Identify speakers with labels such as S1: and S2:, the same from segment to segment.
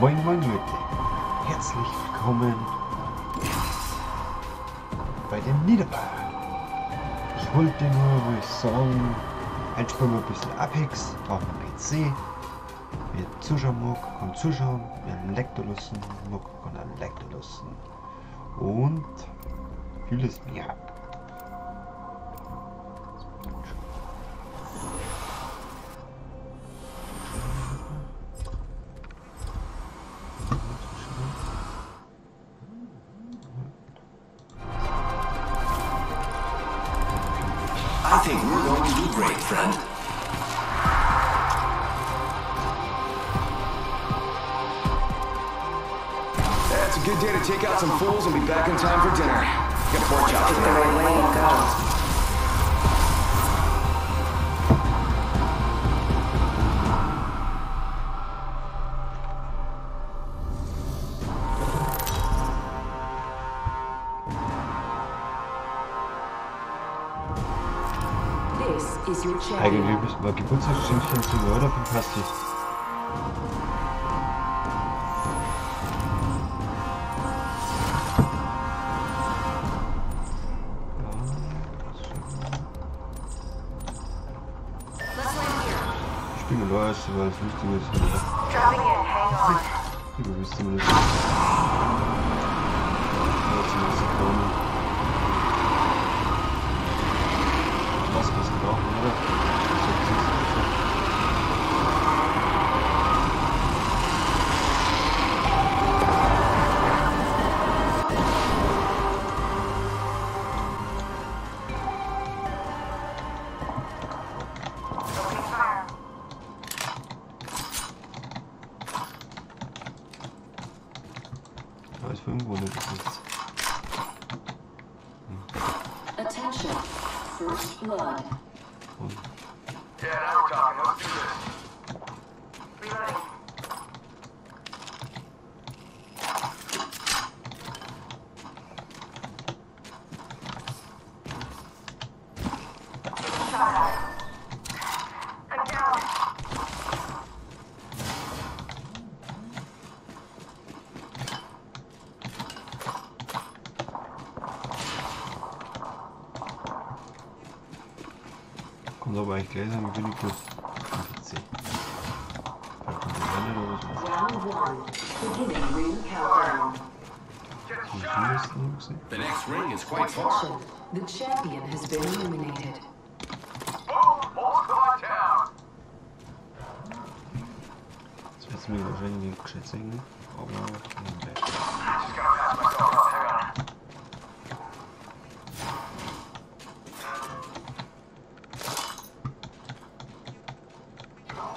S1: Moin moin Leute, herzlich willkommen bei den Niederbayern. Ich wollte nur mal sagen, heute spielen wir ein bisschen Apex auf dem PC. Wer zuschauen mag, kann zuschauen, wer ein Like da lassen mag, kann ein Like da lassen. Und vieles mehr.
S2: I think we're going to do great, friend.
S3: It's a good day to take out some fools and be back in time for dinner. Get pork chops.
S4: Pick the right way and go. This is your champion.
S1: Eigentlich müssen wir Geburtstagsschenkchen zu oder vom Pasti. Ich bin nur los, weil es lustig ist. Ich wüsste zumindest. Was brauchen, oder? Da ist irgendwo nicht nichts.
S4: Attention. First blood.
S3: Yeah, now we're talking. Let's do this.
S4: Reloading. I'm down.
S1: Kommt aber eigentlich gleich sagen, bin ich kurz am PC.
S2: The next ring is quite far.
S4: The champion has been eliminated.
S3: Boom! Whole squad down.
S1: Das wird mir wahrscheinlich nicht gescheit sein, aber nebenbei.
S3: Just gotta pass myself up. Hang on.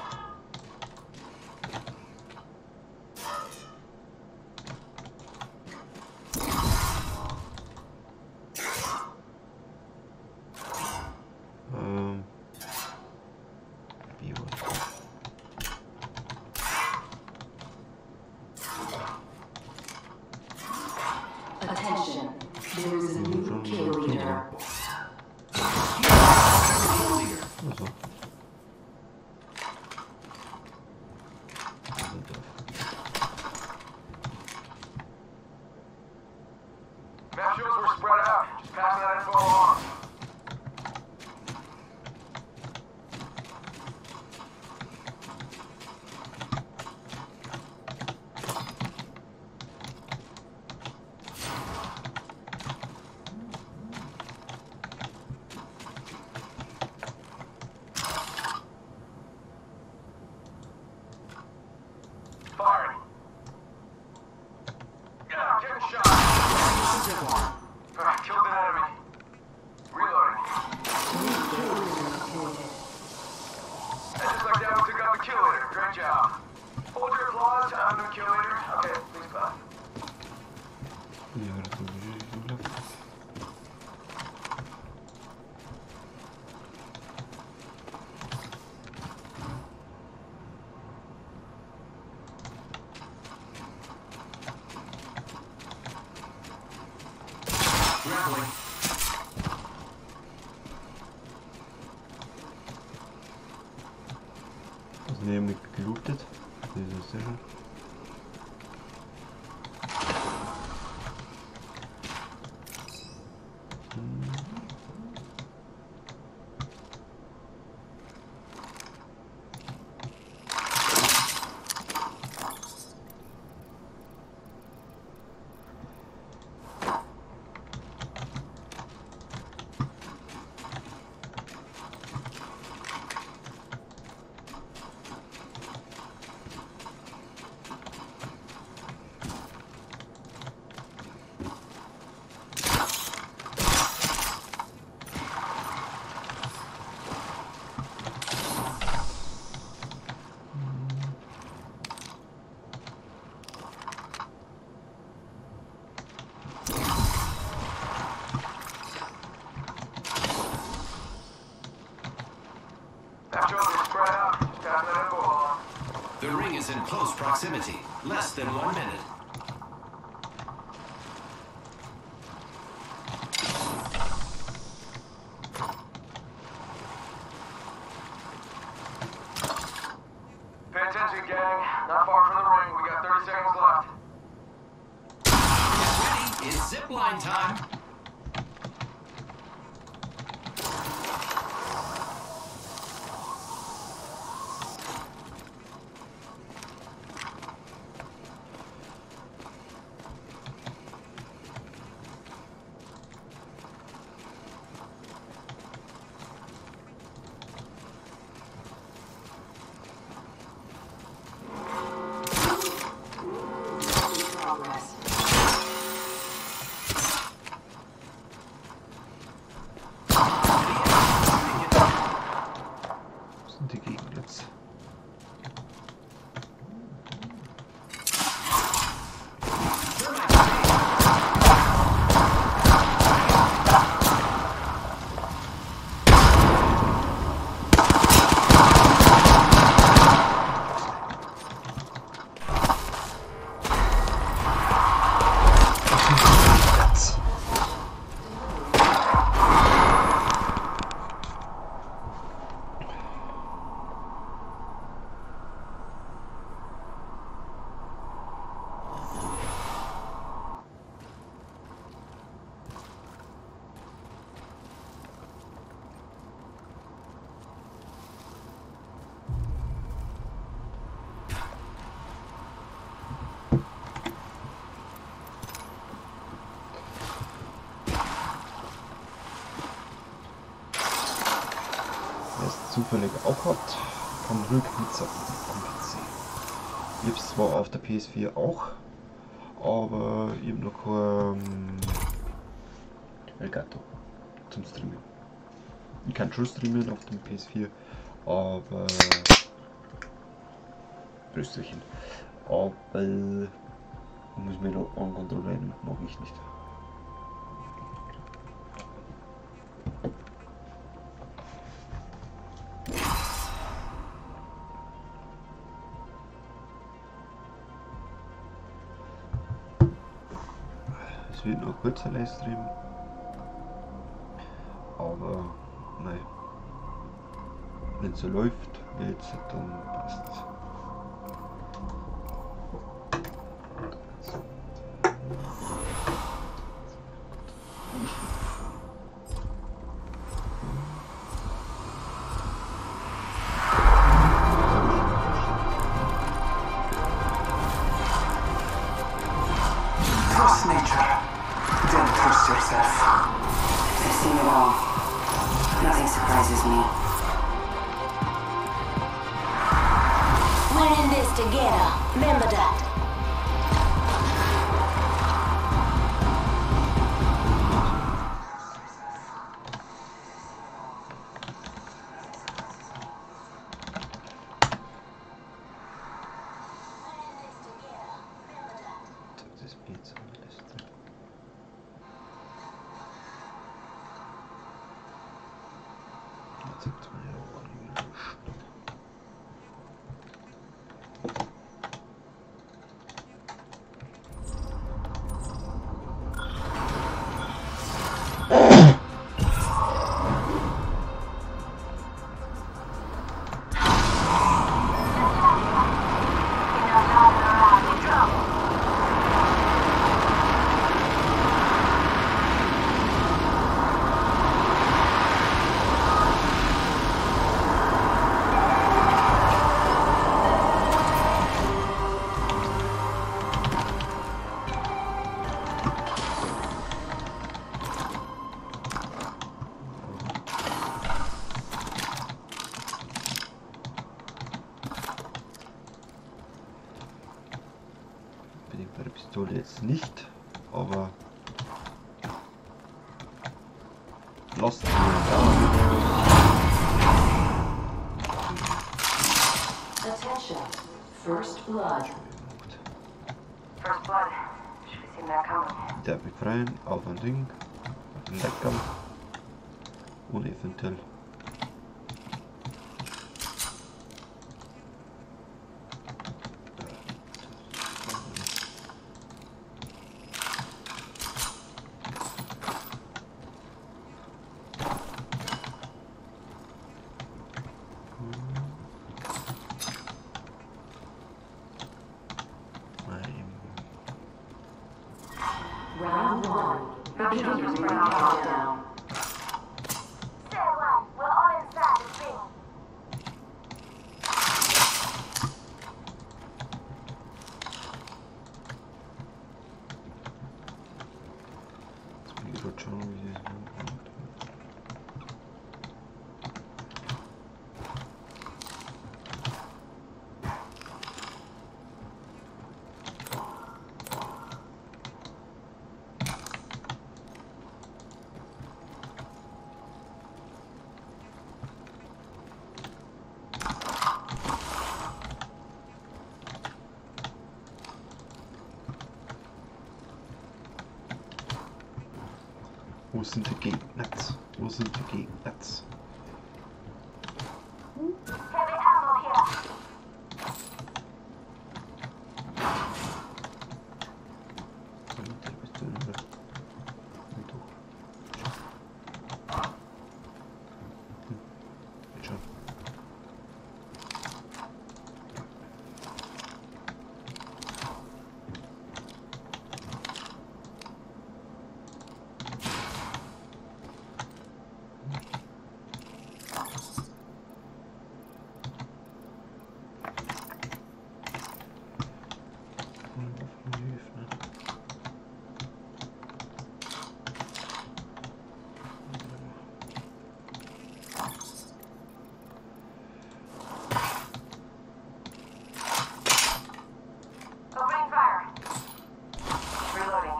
S4: Attention, there is a new kill leader.
S1: Also.
S3: Map shows we're spread out. Just passing that info along. Firing. Yeah, getting shot. Killed an enemy. Reloading. And just like that, we took out the kill leader. Great job. Hold your applause. I'm the kill leader. Okay, please clap.
S2: Grappling.
S1: Also, ne, mit gelootet. Das ist sehr schön.
S3: That shows we're spread out. Just passing that info along.
S2: The ring is in close proximity. Less than 1 minute.
S3: Pay attention, gang. Not far from the ring. We got 30 seconds left.
S2: Get ready. It's zipline time.
S4: Progress.
S1: Wo sind die Gegner jetzt? Platz. Wer es zufällig auch hat, kann ruhig mitzocken am PC. Ich hab's zwar auf der PS4 auch, aber ich hab noch kein Elgato zum Streamen. Ich kann schon streamen auf dem PS4, aber Prösterchen. Aber muss mir noch ankontrollieren, mag ich nicht. Es wird nur ein kurzer Livestream, aber nein, wenn es so läuft, wie jetzt, dann passt's.
S5: Trust nature, then trust yourself.
S4: I've seen it all. Nothing surprises me.
S6: We're in this together. Remember that.
S1: Das bin jetzt am letzten. Jetzt gibt's mal ja auch gelöscht. Bin ich bei der Pistole jetzt nicht, aber lasst mir da.
S4: Attention. First blood.
S7: First blood. Should have seen that coming.
S1: Der mich freuen auf ein Ding, auf den Leckern und eventuell Wo sind die Gegner? Wo sind die Gegner?
S7: Heavy ammo here. Opening fire. Reloading.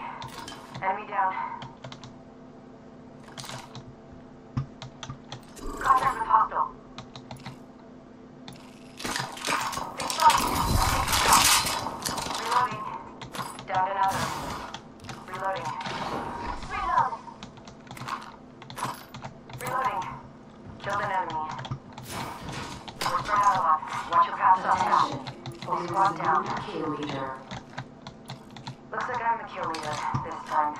S7: Enemy down. Contact with hostile. They spotted me. Reloading. Down another. Reloading. Reload. Reloading. Killed an enemy. We're spread out a lot. Watch your paths on map.
S4: Attention.
S7: Full
S4: There is
S7: squad
S4: a
S7: down.
S4: new kill leader.
S7: Looks like I'm the kill leader this time.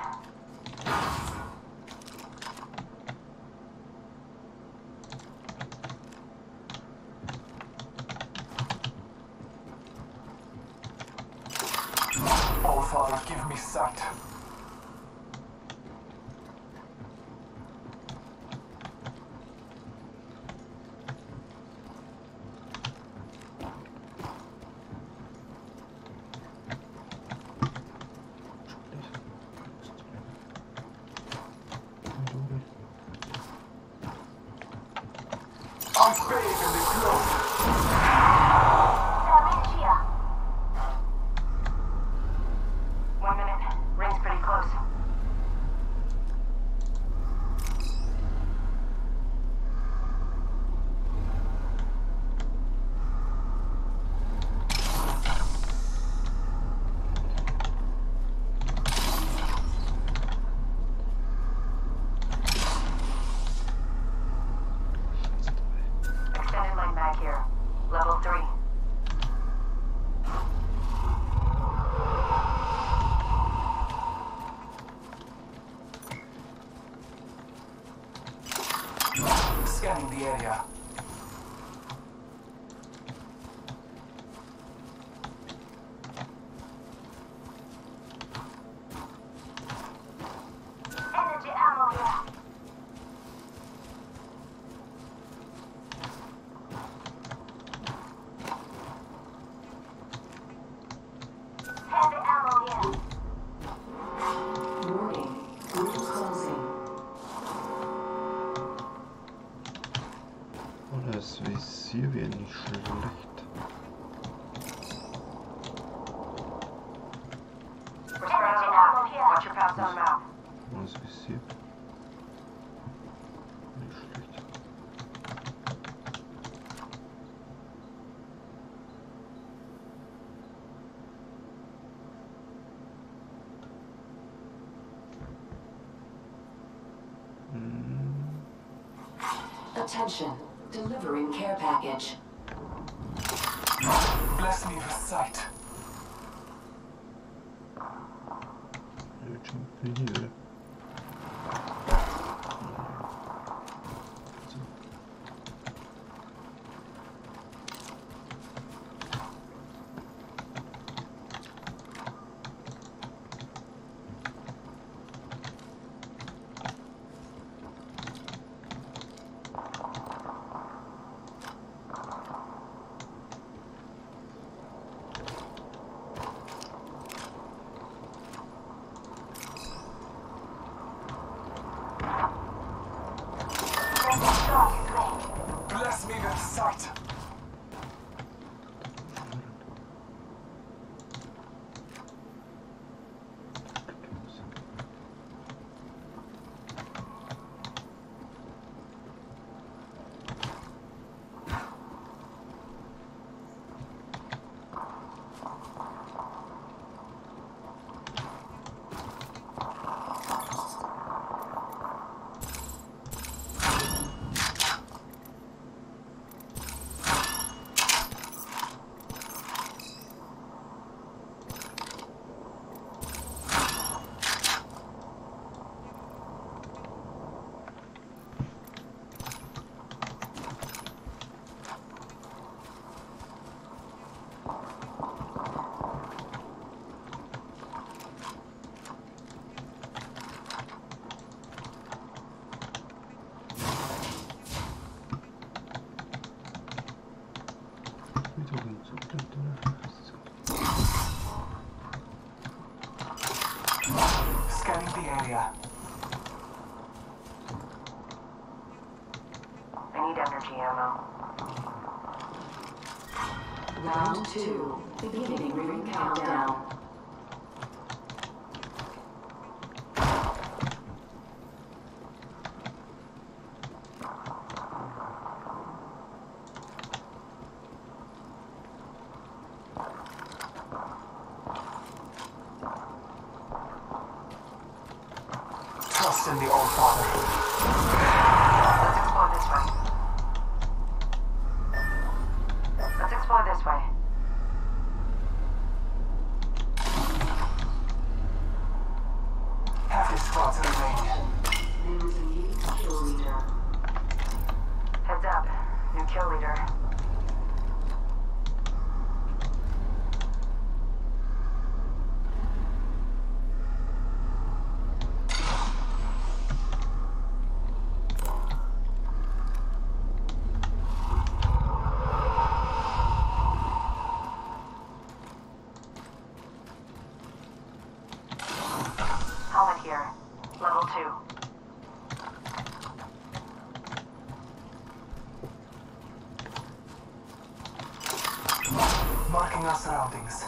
S5: Oh, Father, give me sight. I'm bathed in the glow.
S7: Damage here. 1 minute. Ring's pretty close. Extended light mag here. Level 3.
S5: Scanning the area.
S7: Energy ammo here. Heavy ammo here.
S4: Warning. Ring closing.
S1: Oh, das Visier wäre nicht schlecht.
S7: We're spread out a lot. Watch your paths on map.
S1: Oh, das Visier. Nicht schlecht.
S4: Attention. Delivering care package.
S5: Bless me with sight.
S1: Ja, schon viel hier, oder? So.
S5: Scanning the area.
S7: I need energy ammo.
S4: Round 2. Beginning ring countdown.
S5: Trust in the Allfather.
S7: Let's explore this way. Let's explore this way.
S5: Half the squads remain.
S4: There is a new kill leader.
S7: Heads up. New kill leader. Helmet here. Level 2.
S5: Marking our surroundings.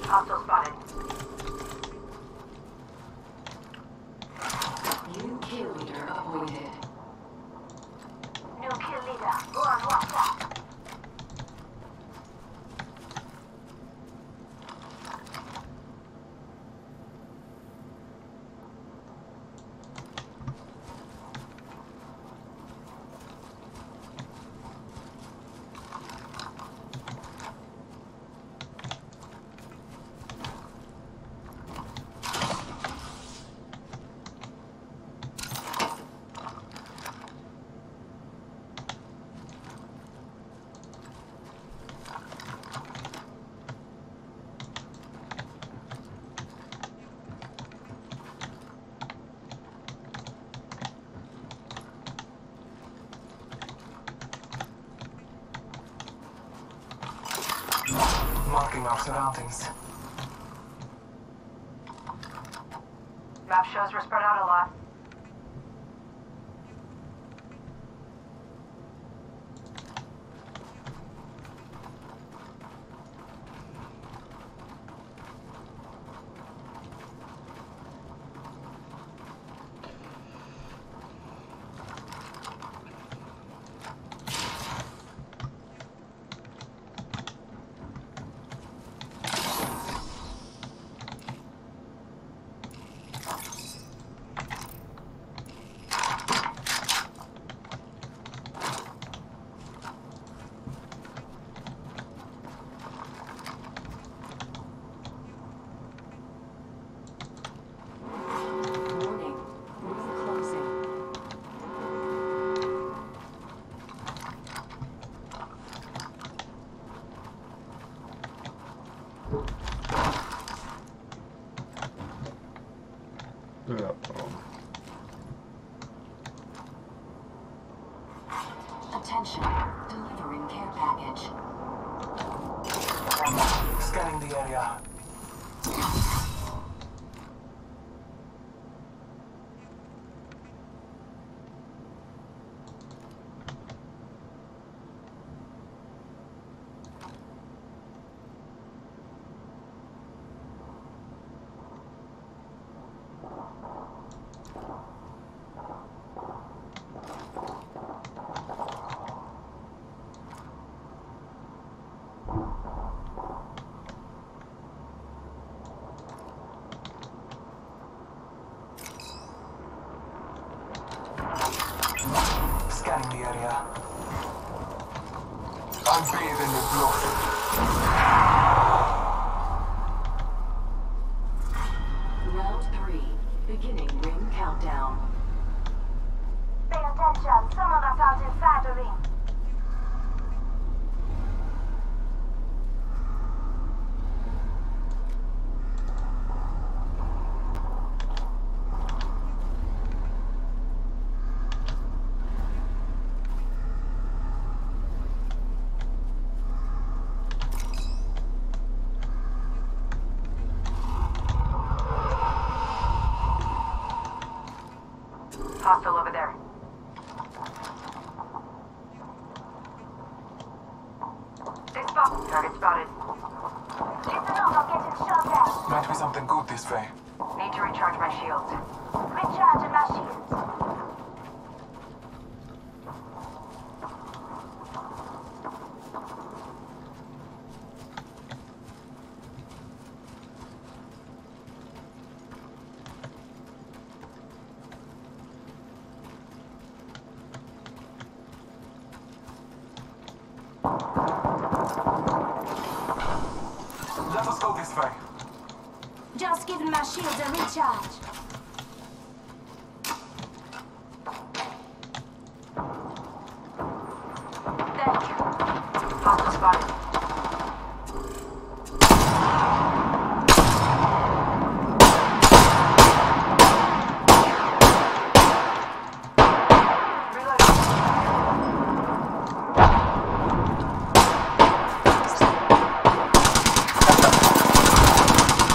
S7: Hostile spotted.
S4: New kill leader appointed.
S7: New kill leader. Go on, watch out.
S5: Marking our surroundings.
S7: Map shows we're spread out a lot.
S4: Warning. Ring closing.
S1: Ja, warum?
S4: Attention. Delivering care package.
S5: Scanning the area. Scanning the area. I'm bathed in the blood.
S4: Round 3.
S7: Hostile over there. They spot. Target spotted.
S6: Listen up, I'm getting shot at.
S5: Might be something good this way.
S7: Need to recharge my shields.
S6: Recharging my shields.
S5: Let us go this way.
S6: Just giving my shields a recharge.
S7: Thank you. Hostile spotted. Reloading.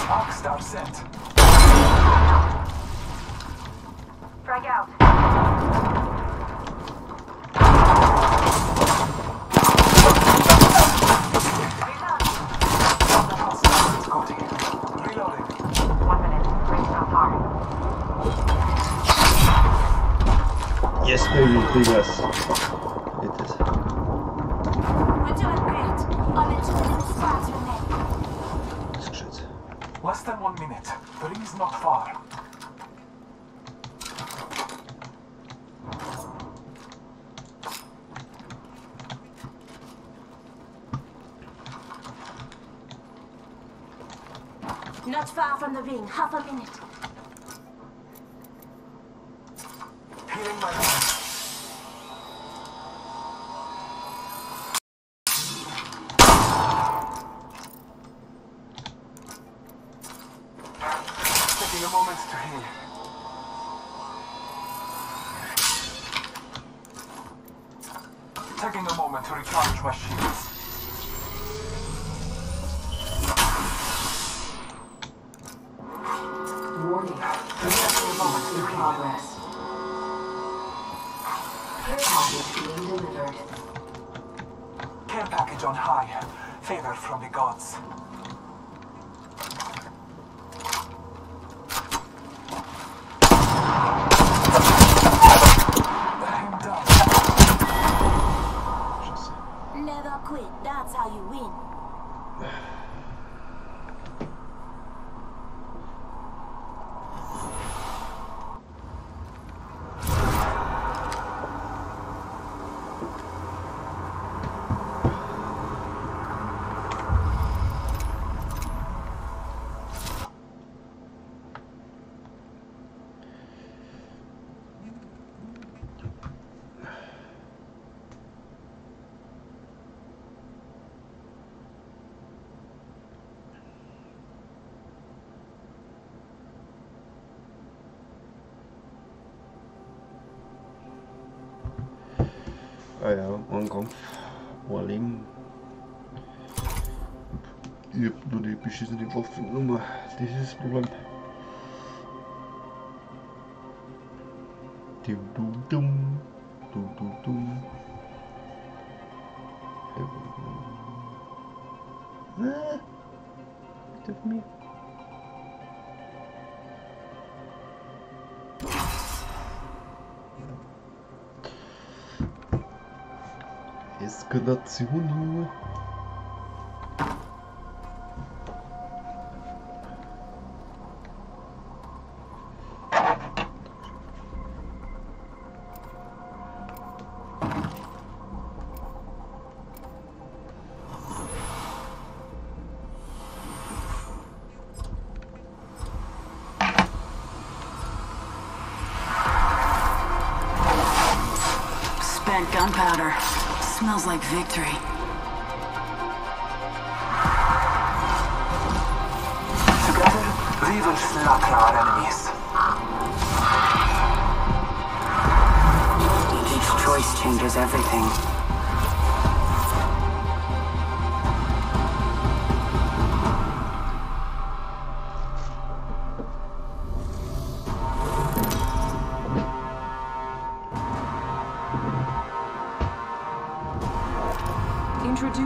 S5: Arcstar sent.
S7: Frag out. Reload.
S5: Scotty. Reloading.
S7: 1 minute. Ring's not far.
S1: Yes, baby, krieg was. It is.
S6: We're doing great. Only 2 little squads remain.
S1: Das ist gescheit.
S5: Less than 1 minute. The ring's not far.
S6: Not far from the ring. Half a minute.
S5: Healing my wound. Taking a moment to heal. Taking a moment to recharge my shields.
S4: Warning.
S5: Taking a moment to
S4: In
S5: heal.
S4: progress. Care package being delivered.
S5: Care package on high. Favor from the gods. I'm down.
S1: Scheiße.
S6: Never quit. That's how you win.
S1: Ah ja, ein Kampf, ein Leben. Ich hab nur die beschissene Waffennummer, das ist das Problem. Dum dum dum, dum dum dum. Ah, bitte von mir. Eskalation, Junge.
S4: Spent gunpowder. Smells like victory.
S5: Together, we will slaughter our enemies.
S4: Each choice changes everything.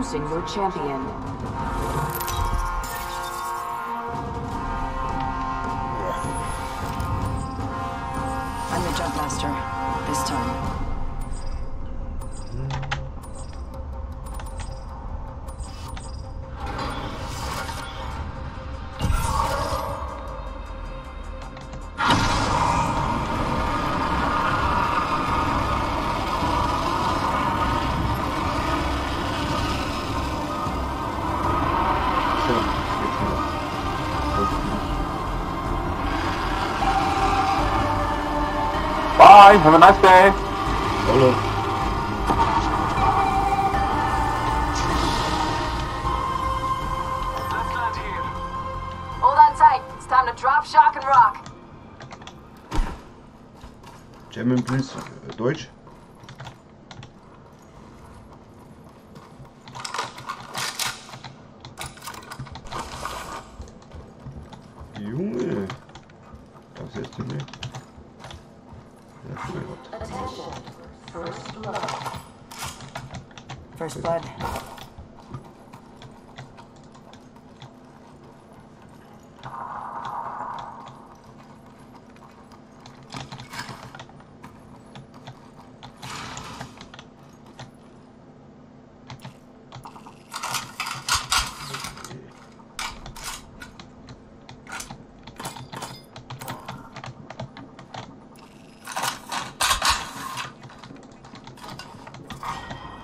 S7: Introducing your champion.
S4: I'm the jump master. This time.
S1: So, jetzt wieder.
S8: Bye, have a nice day.
S1: Hallo.
S3: Let's land here.
S7: Hold on tight. It's time to drop, shock, and rock.
S1: German, please. Deutsch. Junge. Das ist nicht. Ja, mein.
S7: Attention. First blood.
S4: First blood.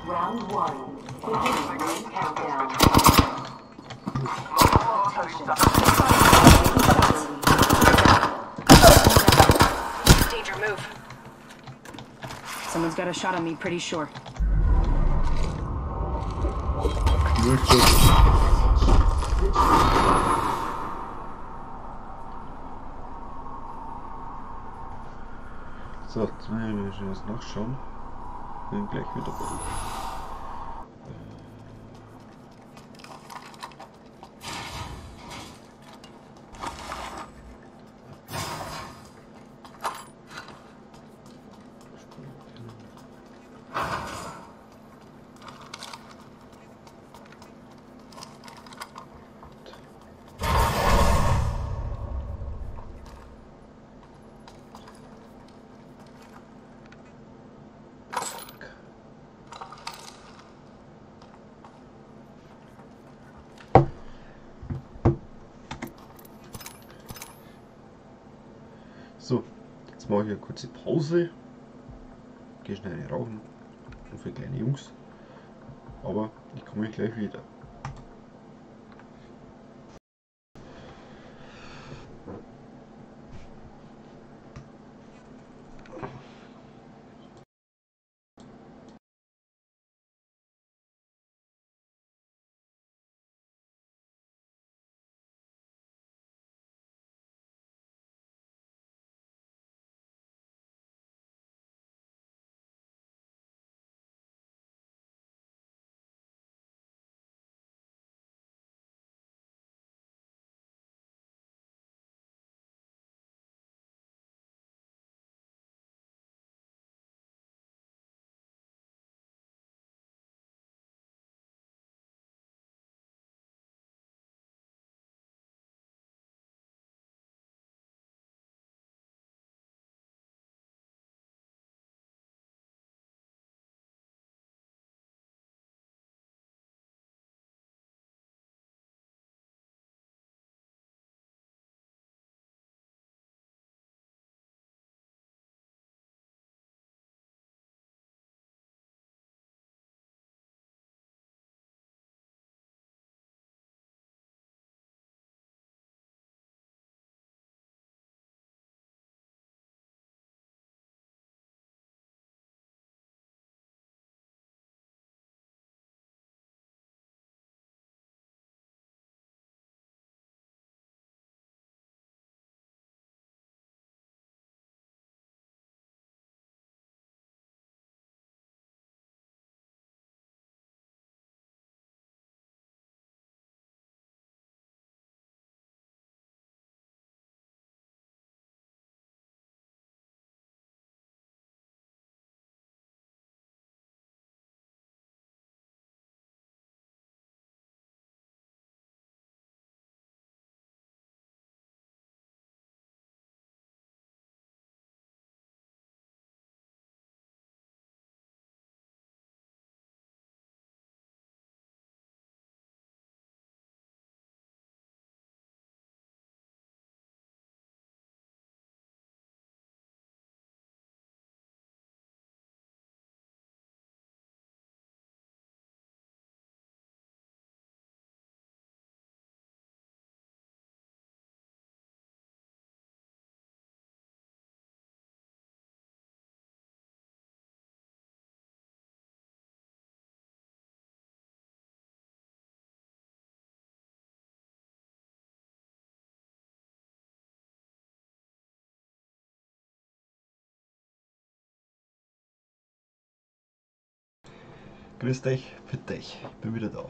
S7: Round one. Beginning ring countdown. Attention. Danger, move.
S4: Someone's got a shot on me, pretty sure.
S1: So, jetzt müssen wir schon was nachschauen. Bin gleich wieder da. So, jetzt mache ich eine kurze Pause. Gehe schnell eine rauchen. Nur für kleine Jungs. Aber ich komme gleich wieder. Grüßt euch, bitte euch, ich bin wieder da.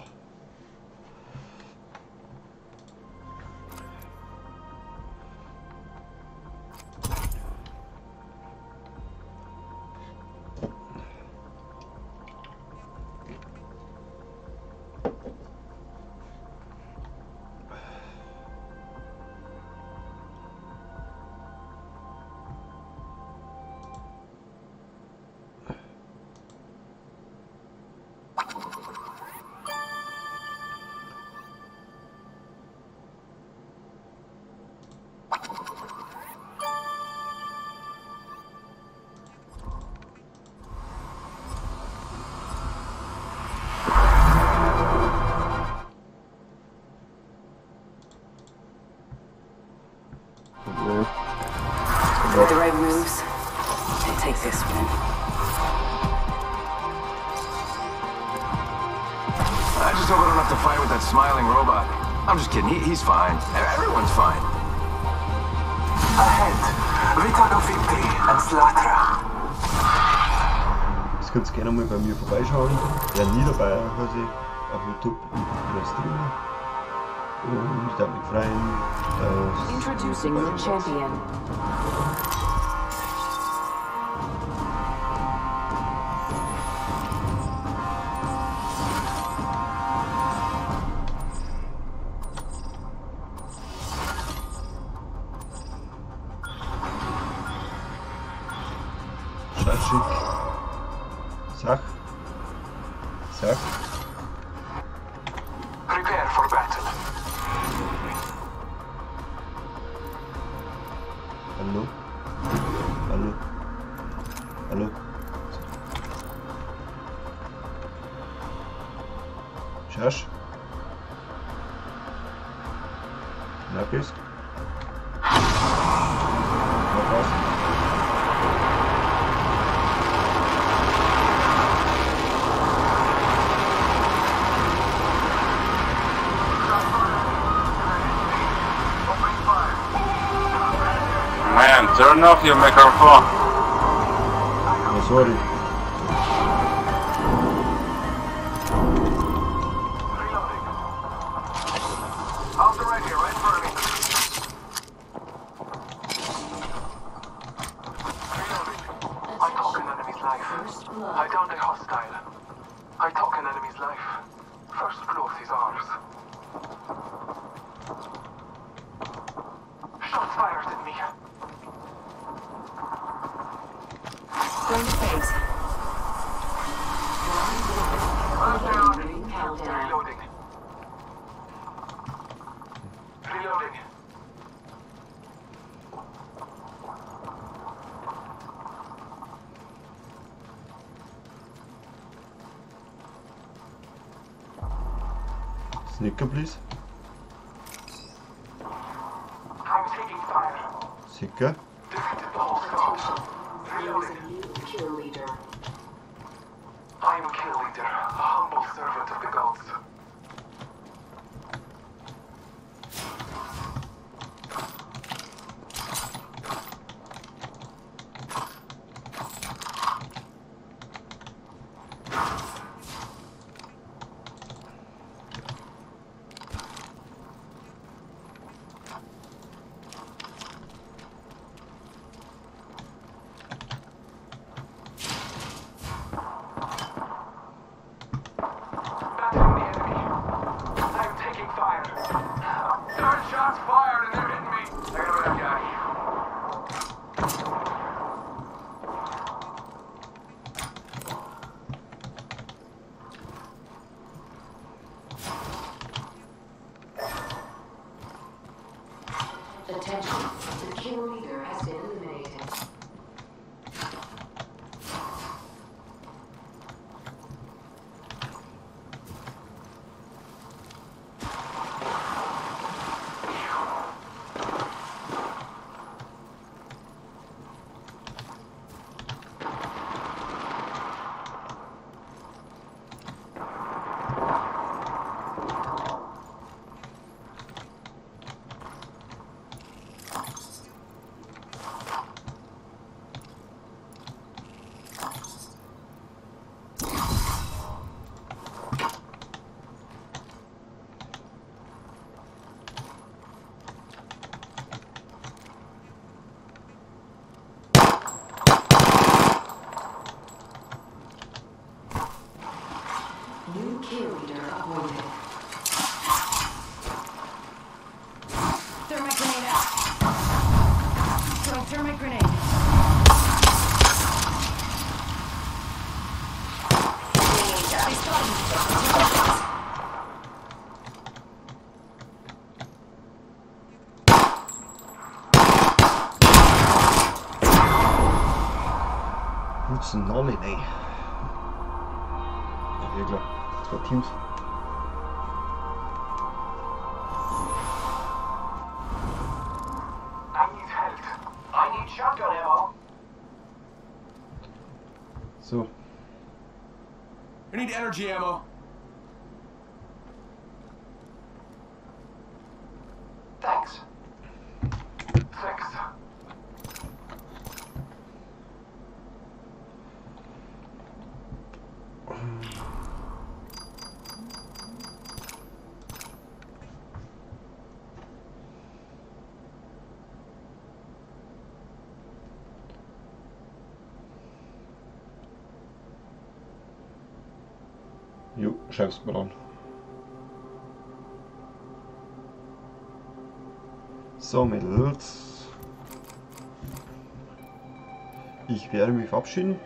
S4: With the right moves, I take this one.
S2: I just hope I don't have to fight with that smiling robot. I'm just kidding. He's fine. Everyone's fine.
S5: Ahead, Vitano Vitri and Slatra.
S1: Jetzt könnt ihr gerne mal bei mir vorbeischauen. Der Niederbayer heiße ich auf YouTube oder Streamer. Und ich darf mich freuen, dass
S4: Introducing your champion.
S1: Sach. Sach.
S5: Prepare for battle.
S1: Hallo? Hallo? Hallo? Schasch? Napis? Noch was?
S8: Man, turn off your microphone.
S1: Oh, sorry.
S5: Reloading. Off the right here, right in front of me. Reloading. I took an enemy's life. I downed a hostile. I took an enemy's life. First blood is ours. Shots fired at me.
S4: Going phase.
S5: I'm down.
S4: Ring countdown.
S5: Reloading. Reloading.
S1: Snicker, please.
S5: I'm taking fire.
S1: Sicker.
S5: Defeated the whole squad. Reloading.
S4: Kill leader.
S5: I am kill leader, a humble servant of the gods. Battling the enemy. I'm taking fire. Third shots fired and they're hitting me. I got a bad guy.
S4: Attention, the kill leader has been eliminated.
S7: Thermite grenade. They spotted me. Taking shots.
S1: Nolli, nee. Ja, klar. Zwei Teams.
S5: I need help.
S3: I need shotgun ammo.
S1: So.
S2: I need energy ammo.
S3: Thanks.
S5: Thanks.
S1: Jo, schreib's mir an. So, Mädels. Ich werde mich verabschieden.